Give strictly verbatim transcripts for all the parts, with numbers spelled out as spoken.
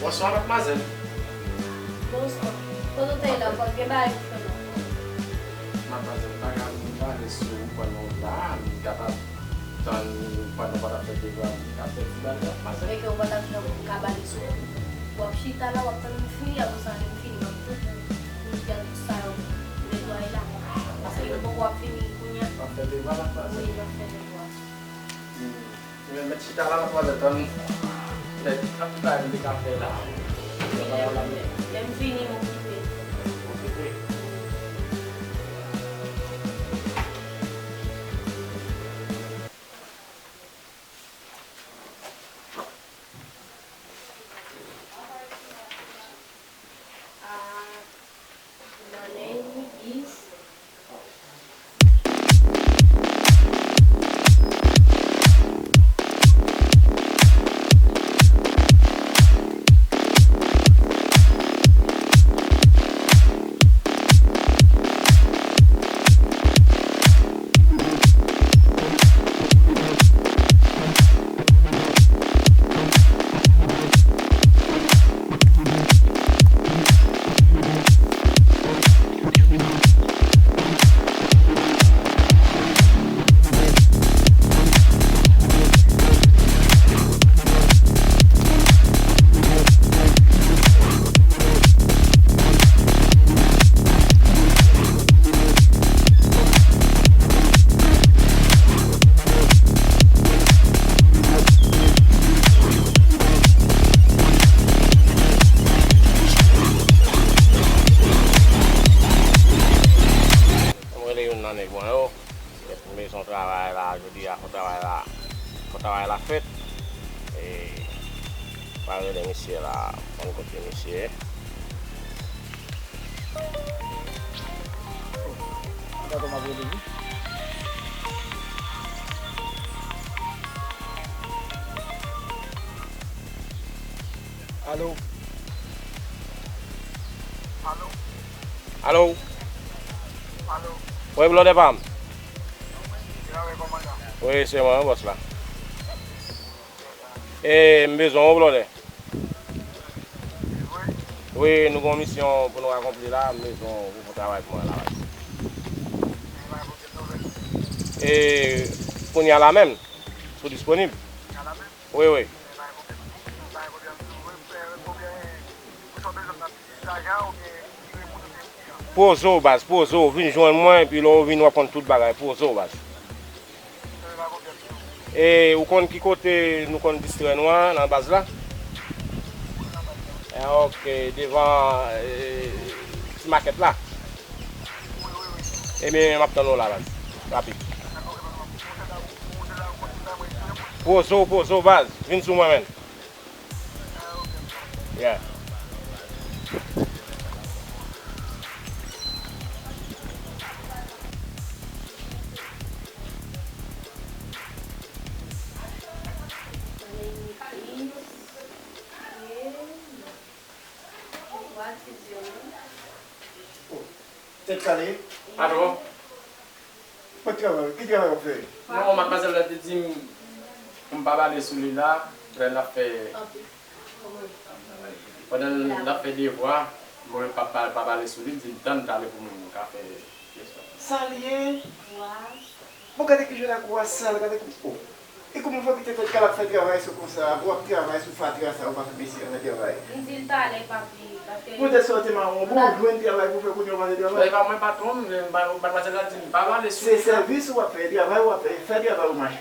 Bonswa, madmwazèl. Bonswa. Kote w te ye la, w pa t gen bagay pou fè la? Madmwazèl, m pa ka vin pale sou ou pandan w la, m kapab tann ou pandan w pa t ap fè devwa, m ka fè ti bagay, madmwazèl. Enben, ou pa t ap janm ka pale sou ou. W ap chita la, w ap tann m fini, apre sa, lè m fini, m ap tann ou pou m fè tout sa yo, netwaye la. Paske m poko ap fini kounye a. W ap fè devwa, madmwazèl? Wi, m ap fè devwa. Hmm. Mwen mèt chita la, madmwazèl, tann lè, anpil bagay m te ka fè la. Wi, lè m, lè m fini, m okipe. Okipe. Ah, my name is Mwen rele youn nan nèg mwen yo. Mezon travay la, jodi a, fò travay la, fò travay la fèt. E, pa rele misye la, konn kote misye ye. Gade m ap rele wi. Alo? Alo? Alo? Alo? Wi, blòdè pa m. Wi, se mwen, bòs la. E, m bezwen w, blòdè. Wi, nou gen yon misyon pou nou akonpli la, m bezwen w pou travay pou mwen la, baz. E, kounye a la menm, si w disponib. Wi, wi. Poze w, baz, poze w, vin jwenn mwen, epi lè w vin, w ap konn tout bagay. Poze w, baz. E, ou konn ki kote nou konn distrè nou an, nan baz la? E, ok, devan, e, ti makèt la. Ebyen, m ap tann ou la, baz. Rapid. Poze w, poze w, baz. Vin sou mwen, menn. Yeah. Tèt kale. Patwon. Kot travay? Ki travay w ap fè? Non, madmwazèl la te di m pou m pa pale sou li la, lè l ap fè, pandan l ap fè devwa, mwen pa, pa, pa pale sou li, m di m tann talè pou m ka fè kesyon. Sa l ye? Bon, gade kijan lakou a sal, gade kou, oh. E kòman fò kite tèt kale ap fè travay sou konsa, w ap travay sou fatra sa, ou pa fè mesye an fè travay. M di l talè, papi, paske... Poutèt sa w te mawon, bon, w jwenn travay pou fè kounye a w pa fè travay. E pa mwen patwon m, men madmwazèl la di m pa pale sou li. Se sèvis ou ap fè, travay ou ap fè, fè travay ou mache.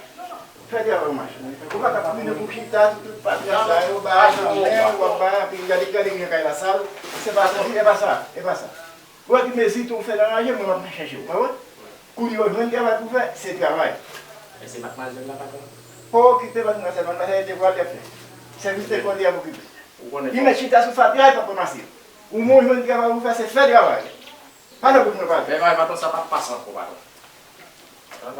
Fè travay ou mache. Ou pa ka tounen pou chita sou tout fatra sa yo, bay nan men, w ap bay, anpi gade, gade kijan kay la sal. Se pa sa, e pa sa, e pa sa. Ou wè ki mezi tou w fè nan ranje, mwen m ap chèche w, pa vre? Kounye a w jwenn travay pou fè, se travay. Men se madmwazèl la, patwon. Pa okipe madmwazèl, madmwazèl e devwa l ap fè. Sèvis lekòl li ap okipe. Ou konnen. Li mèt chita sou fatra, li p ap ranmase. Ou mwen w jwenn travay pou fè, se fè travay. Pa nan bout mwen pale. Men patwon, sa p ap pase ankò, patwon.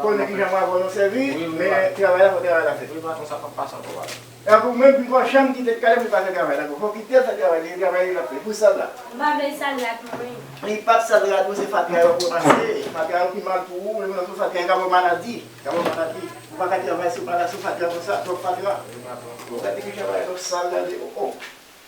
Konnen kijan mwen avè w nan sèvi, men travay la, fò travay la fèt. Wi, patwon, sa p ap pase ankò, patwon. Epi ou menm, pi fò janm kite l kale pou l pa fè travay la ankò. Fò w kite l fè travay li, travay li l ap fè. Pou sal la. M pa vle sal rad mwen. Li p ap sal rad ou, se fatra yo pou ranmase. Fatra yo pi mal pou ou, menm nan fatra yo ka ba w maladi. Ka ba w maladi. Ou pa ka travay sou maladi, sou fatra konsa, twòp fatra. Bon, gade kijan bagay yo sal, gade, oh, oh.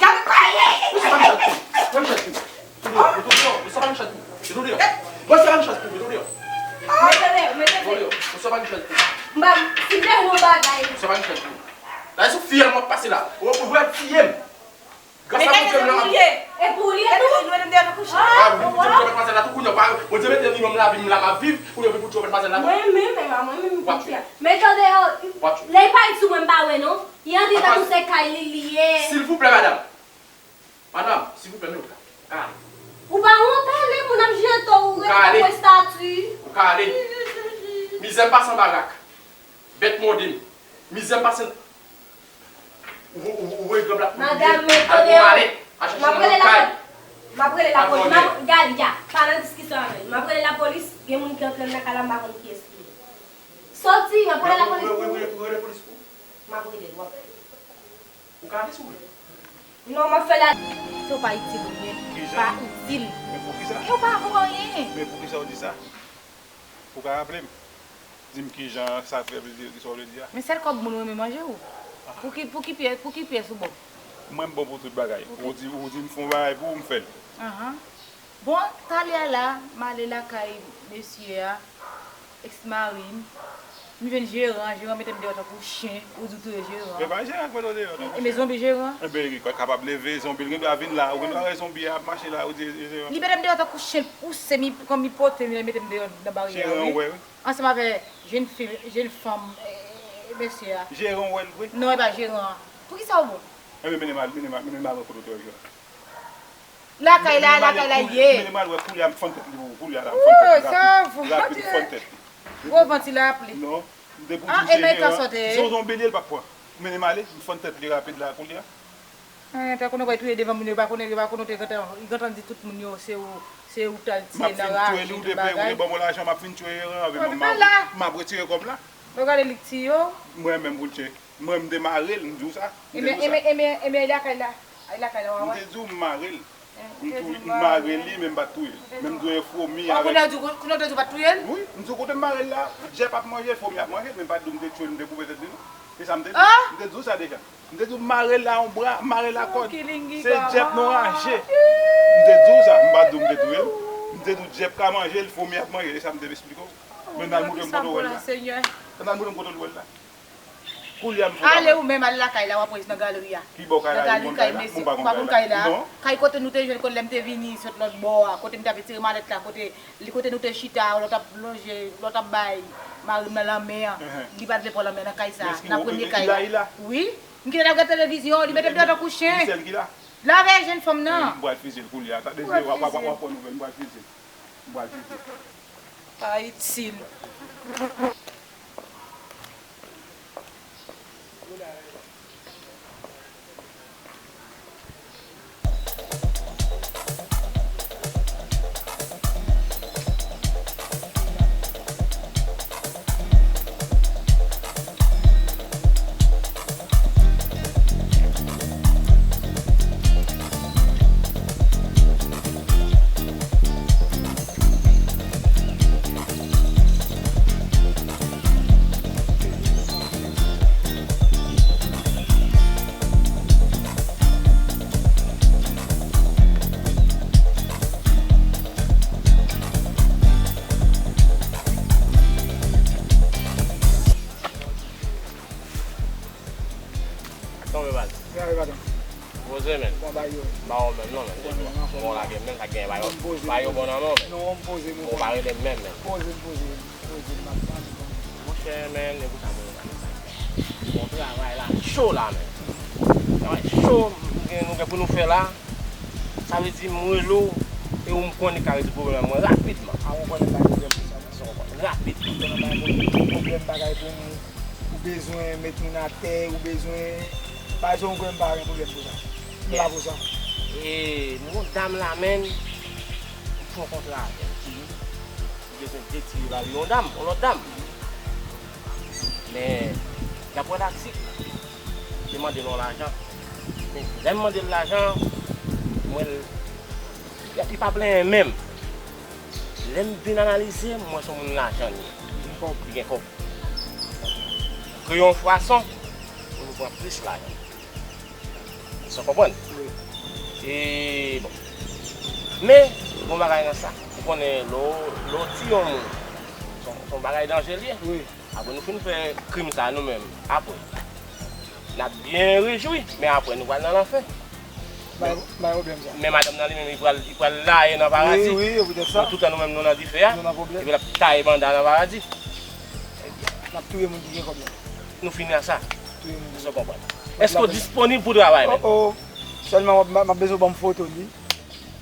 Gade kòye. Ou se pa yon chat tou. Ou se pa yon chat tou. Mete w deyò. Ou se pa yon chat tou. Mete w deyò. Mete w deyò. Mete w deyò. Ou se pa yon chat tou. M pa, si m te yon bagay. Ou se pa yon chat tou. La, se fiyèl mwen ap pase la. Ou, ou vle tiye m. Gras a Bondye, m la. E pou li, e pou li tou. Ah, ou, ou, ou, ou, matmwazèl la tou kounye a, pa, Bondye mete li menm lavi m la, m ap viv, kounye a, ou vin pou tchwe matmwazèl la tou. Mwen menm, e pa mwen menm, m ap tchwe. Mete w deyò. W ap tchwe. Lè li pa sou mwen, m pa wè non. Li antre tankou se kay li, li ye. Silvouplè, madanm. Madanm, silvouplè, mete w ka. Ka ale. Ou pa wont ale, moun ap jete w, ou rete tankou estati. Ou ka ale. Mizè m pase anba rak. Bèt mòde m. Mizè m pase. Ou, ou, ou voye granm la pou l bliye. Madanm, mete w deyò. Al pou malèt. Al chèche nan lòt kay. M ap rele lapolis. M ap, Galia, pa nan diskisyon avè l. M ap rele lapolis, gen moun ki antre nan kay la, m pa konn kiyès li ye. Soti, m ap rele lapolis pou ou. M ap rele l, w ap wè. Ou ka ale si w vle. Non, m ap fè l ale. Se w pa itil ou ye. Kijan? Pa itil. Men poukisa? E w pa vo anyen. Men poukisa w di sa? Ou ka raple m? Di m kijan sa fè vle di, di sa w vle di a? Men sèl kòb moun ou renmen manje ou. Pou ki, pou ki pyès, pou ki pyès ou bon? Mwen m bon pou tout bagay. Ou di, ou di m fè yon bagay pou ou, m fè l. Ahan. Bon, talè a la, m ale lakay mesye a, eks mari m. M jwenn jeran, jeran mete m deyò tankou chen, ou di w touye jeran. E pa jeran k mete w deyò tankou chen. E men zonbi jeran. Enben, li kapab leve, zonbi, l gen dwa vin la, ou gen dwa wè zonbi a ap mache la, ou di e jeran. Li mete m deyò tankou chen, l pouse m, li pran m, li pote m, li mete m deyò nan baryè a, wi. Jeran wè, wi. Ansanm avè jenn fi, jenn fanm, e, e, mesye a. Jeran wè l vre? Non, e pa jeran an. Poukisa w bon? Enben, mennen m al, mennen m al, mennen m al wè kote w te wè jeran. Lakay la, lakay la ye. Mennen m al wè koulye a, m fann tèt li pou ou, koulye a la, m fann tèt li rapid, rapid, m fann tèt li. Gwo van ti lapli. Non, m te pou di se jeran an. Se yon zonbi li ye, l p ap pran. Mennen m ale, m fann tèt li rapid la koulye a. Tankou nou pral touye devan moun yo, yo pa konnen, yo pa konnen w te gentan, gentan di tout moun yo se ou, se ou t al tiye nan rache, tout bagay. M ap fin touye li, ou te peye, ou te ban mwen lajan, m ap fin touye jeran an, m ap retire kòb la. Ou gade li k tiye w. Mwen menm pou l tcheke. Mwen, m te mare l, m di w sa. M te di w sa. Ebyen, ebyen, ebyen, ebyen, lakay la. Ay lakay la, w a wè. M te di w m mare l. M tou-, m mare li, men m pa t touye l. Men m touye fomi avèk. Kounye a w di w, kounye a w te di w pa t touye l? Wi, m di w kote m mare l la, djèp ap manje l, fomi ap manje l, men m pa t di w m te tchwe l, m te koupe tèt li, non. Se sa m te di. M te di w sa deja. M te di w m mare l a yon bra, m mare l a kòd. Se djèp nou rache. M te di w sa, m pa t di w m te touye l. M te di w djèp ka manje l, fomi ap manje l, e sa m te eksplike w. Men n al montre m kote w wè l la. N al montre m kote w wè l la. Koulye a m fè travay. Ale ou menm, ale lakay la, w ap wè nan galri a. Ki bò kay la ye, ou konn kay la? Ou pa konn kay la? Non. Kay kote nou te jwenn kòd lè m te vini sot lòt bò a, kote m t ap retire malèt la, kote, li kote nou te chita, lè w t ap lonje, lè w t ap bay mari m nan lanmen an. Li pa t vle pran lanmen nan kay sa a, nan premye kay la. Wi. M kite l ap gade televizyon, li mete m deyò tankou chen. Li sèl ki la? L avè jenn fanm nan. M pral fize l koulye a. Depi w ap, w ap, w ap pran nouvèl, m pral fize l. M pral fize l. Pa itil. Tonbe baz. Poze, men. Ba yo menm non, men. Bon, lage menm, sa gen ba yo. Ba yo bon nan men, men. Bon, pa rele menm, men. Monchè, men, e pou sa mwen gade sa. Bon, travay la cho la, men. Travay cho, nou gen, nou gen pou nou fè la. Sa vle di, m rele w, e ou m konnen ka rezoud pwoblèm mwen rapidman. A, ou konnen pa gen pwoblèm pou sa, non. Rapid. Ou konnen pa gen pwoblèm bagay pou m, ou bezwen met moun atè, ou bezwen, pa bezwen ou konnen m pa gen pwoblèm pou sa. M la pou sa. E, nou gon dam la, men, m fè yon kontra avè l. Li bezwen detire mari yon dam, yon lòt dam. Men, daprè taktik, li mande l yon lajan. Men, lè m mande l lajan, m wè l, li pa plenyen menm. Lè m vin analize, m wè se yon moun lajan li ye. Li gen kòb. Li gen kòb. Kreye yon fason pou nou pran plis lajan. Sa w konprann? Wi. E, bon. Men, gon bagay nan sa. Ou konnen, lè w, lè w tiye yon moun, se yon, se yon bagay danje l ye. Wi. Apre nou fin fè krim sa nou menm, apre, n ap byen rejwi, men apre nou pral nan lanfè. Bay, bay pwoblèm sa. Men madanm nan li menm, li pral, li pral laye nan paradi. Wi, wi, e poutèt sa. Nou tout tan nou menm nou nan dife a. Nou nan pwoblèm. Epi l ap taye banda nan paradi. N ap touye moun ki gen kòb la. Nou fini ak sa. Touye moun. Èske w konprann? Èske w disponib pou travay menm? Oh, oh. Sèlman m ap, m ap bezwen w ban m foto li,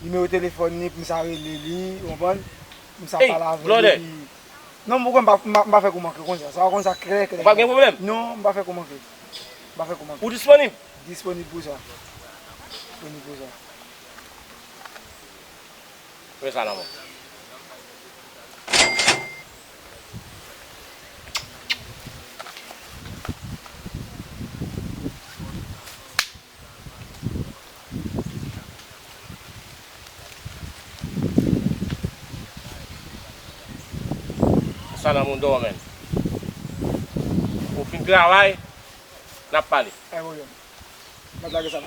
nimewo telefòn li, pou m sa rele li, ou konprann? Pou m sa pale avè l, epi non, m pa, m pa, m pa fè kou manke konsa. Sa w konn sa klè, klè. Ou pa gen pwoblèm? Non, m pa fè kou manke. M pa fè kou manke. Ou disponib? Disponib pou sa. Disponib pou sa. Fè sa nan mwen. Sa nan moun dòmen. Ou fin travay, n ap pale. Pa gen pwoblèm. M ap lage sa.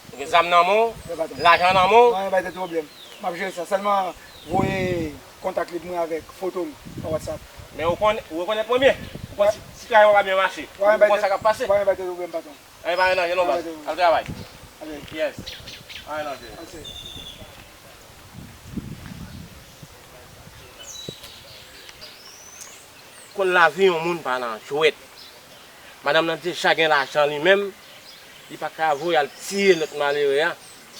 Ou gen zam nan men w, lajan nan men w. Mwen, bay tèt pwoblèm. M ap jere sa. Sèlman voye kontak li pou mwen avèk foto l pa WhatsApp. Men ou konn, ou rekonèt mwen byen. Ou konn si, si travay mwen pa byen mache. Ou konn sa k ap pase. Mwen, bay tèt pwoblèm, patwon. Anyen pa ranje non, baz. Al travay. Yes. Pa ranje. Konn lavi yon moun pa nan jwèt. Madanm nan deja gen lajan li menm, li pa ka voye al tiye lòt malere a.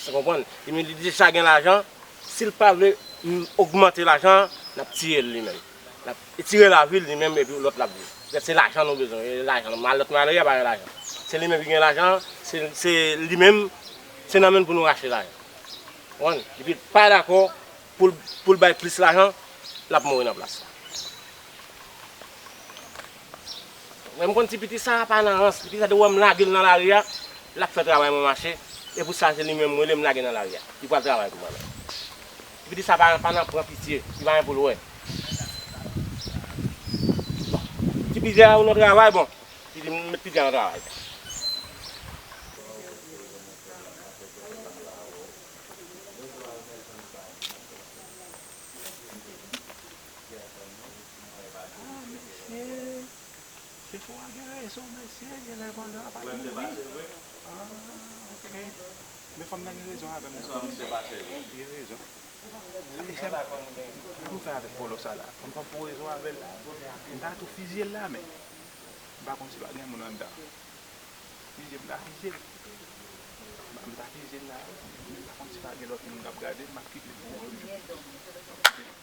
Ou konprann? Li menm li deja gen lajan, si l pa vle, mm, ogmante lajan an, n ap tiye l li menm. L ap etire lavi l li menm epi lòt l ap viv. Paske se lajan nou bezwen, e lajan nou. Mal lòt malere a pa gen lajan. Se li menm ki gen lajan an, se, se li menm, se nan men l pou nou rache lajan. Konprann? Epi l pa dakò pou l, pou l bay plis lajan, l ap mouri nan plas la. Mwen, m konn ti piti sa pa nan rans. Piti sa te wè m lage l nan lari a, l ap fè travay mwen mache. E pou sa, se li menm m rele m lage nan lari a. Li pral travay pou mwen menm. Ti piti sa pa, pa nan pran pitye. Li pa gen pou l wè. Bon. Ti piti a ou nan travay, bon. Piti, m met piti a nan travay. Ah, mesye. Chofè a gen rezon, mesye. Genlè pandan a pa t mouri. Ah, ok. Men fanm nan gen rezon avè m. Li gen rezon. Sa mesye a, sa pou fè avèk vòlò sa la? Fanm pa pou rezon avè l la. M ta tou fizye l la, men m pa konn si pa gen moun anndan. Fizye m ta fizye l. M ta fizye l la. M pa konn si pa gen lòt moun k ap gade l, m ap kite l pou mwen.